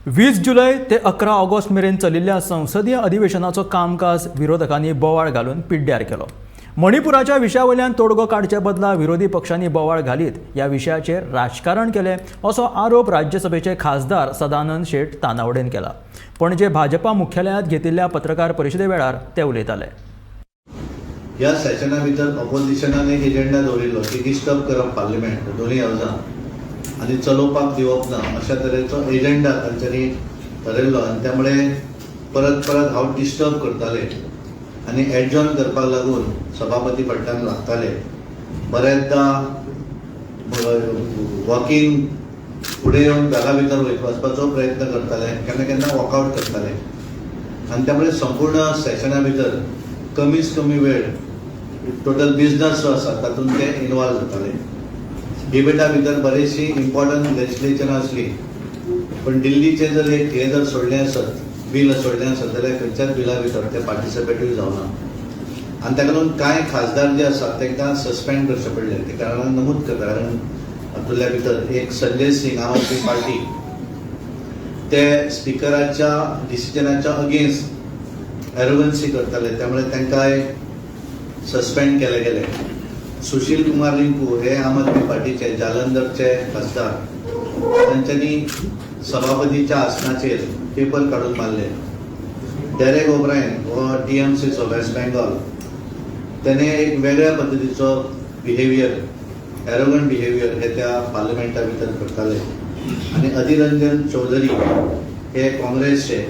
20 जुलय ते 11 ऑगस्ट मेरेन चलिल्ल्या संसदीय अधिवेशनाचो कामकाज विरोधकांनी बोवाळ घालून पिड्ड्यार केलो. मणिपुराच्या विशया वयल्यान तोडगो काडचे बदला विरोधी पक्षांनी बोवाळ घालीत ह्या विशयाचेर राजकारण केलें, असो आरोप राज्यसभेचे खासदार सदानंद शेट तानावडेन केला. पणजे भाजपा मुख्यालयांत घेतिल्ल्या पत्रकार परिशदे वेळार ते उलयताले. ह्या सेशना भितर ऑपोजिशनान एक एजेंडा दवरिल्लो की डिस्टर्ब करप पार्लिमेंट दोनूय हावजां आनी चलोवपाक दिवप ना, अशा तरेचो एजेंडा तांच्यांनी थरयल्लो आनी त्यामुळे परत परत हावज डिस्टर्ब करताले आनी एडजॉर्न करपाक लागून सभापती फाटल्यान लागताले. बऱ्याचदा वॉकिंग फुडें येवन घरा भितर वचपाचो प्रयत्न करताले, केन्ना केन्ना वॉकआवट करताले आनी त्यामुळे संपूर्ण सेशना भितर कमीच कमी वेळ टोटल बिझनस जो आसा तातूंत ते इनवॉल्व जाताले. डिबेटा भितर बरेचशी इम्पॉर्टंट लेजिस्लेचरां आसली, पण दिल्लीचे जर एक हे जर सोडलें आसत, बील सोडलें आसत जाल्यार खंयच्याच बिला भितर ते पार्टिसिपेटूय जावना आनी ताका लागून कांय खासदार जे आसात तांकां सस्पेंड करचे पडले. ते कारणान नमूद करता, कारण हातूंतल्या भितर एक संजय सिंग, आम आदमी पार्टी, ते स्पिकराच्या डिसिजनाच्या अगेन्स्ट एरोगन्सी करताले, त्यामुळे तांकांय सस्पेंड केले गेले. सुशील कुमार रिंकू हे आम आदमी पार्टीचे जालंधरचे खासदार, तांच्यांनी सभापतीच्या आसनाचेर पेपर काडून मारले. डेरेक ओब्रायन हो टीएमसीचो, वेस्ट बेंगॉल, त्याने एक वेगळ्या पद्दतीचो बिहेवियर, एरोगंट बिहेवियर हे त्या पार्लमेंटा भितर करताले आनी अधीर रंजन चौधरी हे काँग्रेसचे,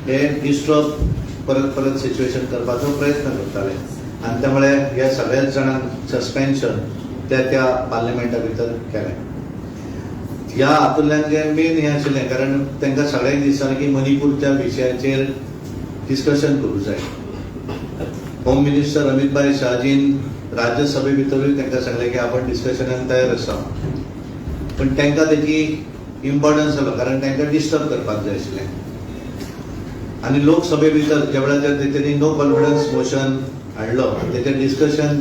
हे डिस्टर्ब परत परत सिच्युएशन करपाचो प्रयत्न करताले आनी त्यामुळे ह्या सगळ्याच जाणांक सस्पेन्शन त्या त्या पार्लमेंटा भितर केलें. ह्या हातूंतल्यान जे मेन हें आशिल्लें, कारण तांकां सगळ्यांक दिसतालें की मणिपूरच्या विशयाचेर डिस्कशन करूंक जाय. होम मिनिस्टर अमितभाई शहाजीन राज्यसभे भितरूय तांकां सांगलें की आपण डिस्कशनाक तयार आसा, पण तांकां तेची इम्पॉर्टन्स जालो, कारण तांकां डिस्टर्ब करपाक जाय आशिल्लें. आनी लोकसभे भितर ज्या वेळार तेंच्यांनी नो कॉन्फिडन्स मोशन हाडलो, तेचें डिस्कशन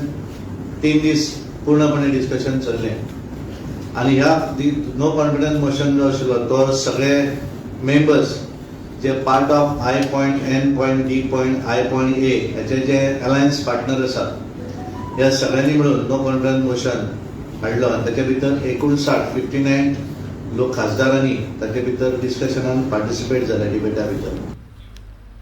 3 दीस पूर्णपणे डिस्कशन चल्लें आनी ह्या नो कॉन्फिडन्स मोशन जो आशिल्लो तो सगळे members J part of I point N point D point I point A हेचे जे अलायन्स पार्टनर आसात, ह्या सगळ्यांनी मिळून नो कॉन्फिडन्स मोशन हाडलो आनी ताचे भितर 59, 59 लोक खासदारांनी ताचे भितर डिस्कशनान पार्टिसिपेट जाले डिबेटा भितर.